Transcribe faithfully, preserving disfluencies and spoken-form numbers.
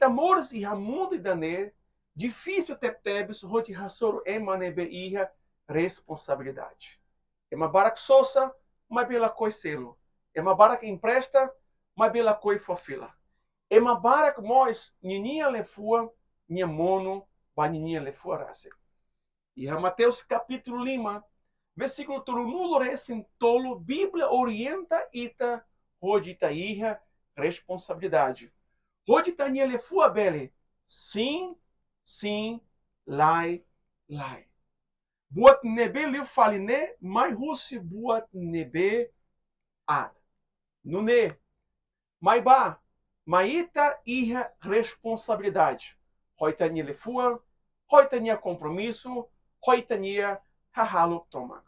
ita moris iha mundu ida-ne'e difisil tebetebes hodi hasoru ema ne'ebé iha responsabilidade. Ema barak sosa, maibé lakohi selu. Ema barak empresta, maibé lakohi fó fila. Ema barak mós ninia liafuan, nia monu ba ninia liafuan rasik. Iha Mateus kapítulu lima, versíkulu tolunulu-resin-tolu, Bíblia orienta ita hodi ita iha responsabilidade. Hodi ita-nia liafuan bele sin, sin, lae, lae. Buat ne'ebé liu fali ne'e mai husi buat ne'ebé aat. Nune'e, mai bá, mai ita iha responsabilidade ho ita-nia liafuan, ho ita-nia kompromisu, ho ita-nia hahalok tomak.